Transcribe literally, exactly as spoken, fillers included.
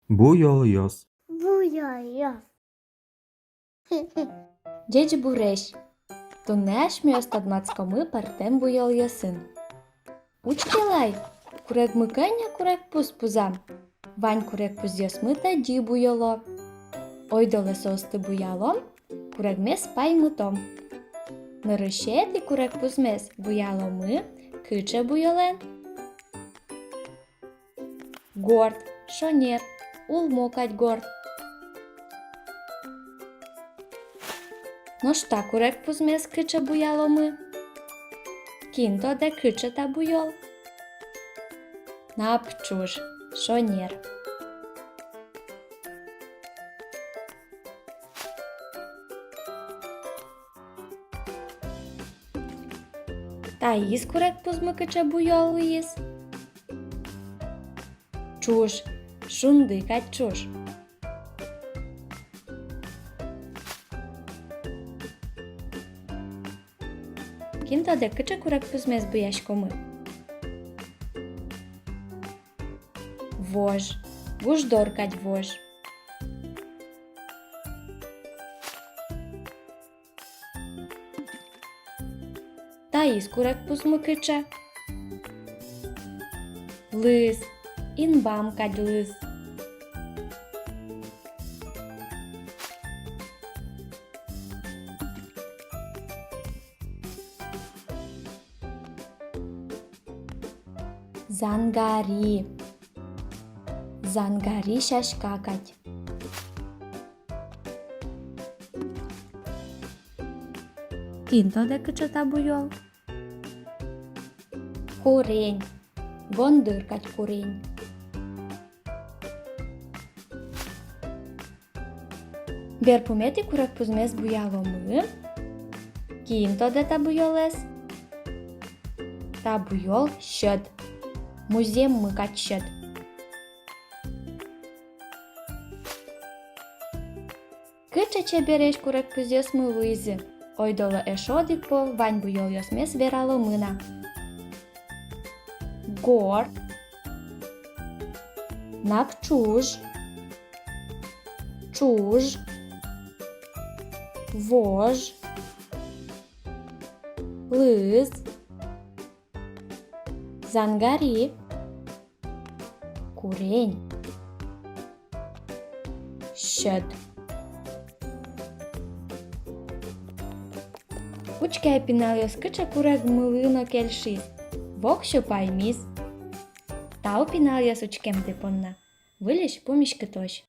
Буёлъёс. Буёлъёс. Ӟечбуресь! Туннэ асьмеос тодматскомы пӧртэм буёлъёсын. Учкелэ ай, курегмы кӧня курегпуз пузам. Вань курегпузъёсмы тӧдьы буёло. Ойдолэ соосты буялом, курегмес паймытом. Нырысетӥ курегпузмес буяломы, кыӵе буёлэн? Горд, шонер, улмо кадь горд. Нош та курегпузмес кыӵе буяломы? Кин тодэ, кыӵе та буёл? Напӵуж, шонер. Таиз курегпузмы кыӵе буёл луиз? Ӵуж, шунды кадь ӵуж. Кин тодэ, кыӵе курегпузмес буяськомы? Вож, гуждор кадь вож. Таиз курегпузмы кыӵе? Лыз, инбам кадь лыз. Зангари. Зангари сяська кадь. Кин тодэ, кыӵе та буёл? Курень. Гондыр кадь курень. Берпуметӥ курегпузмес буяломы. Кин тодэ та буёлэз? Та буёл сьӧд. Музъеммы кадь сьӧд. Кыӵе чебересь курегпузъёсмы луизы. Ойдолэ эшшо одӥг пол вань буёлъёсмес вераломы на. Горд. Напӵуж. Ӵуж. Вож. Лыз. Зангари. Курень. Сьӧд. Учке ай, пиналъёс, кыӵе курегмылы но кельшиз. Воксё паймиз. Тау, пиналъёс, учкемды понна. Выльысь пумиськытозь.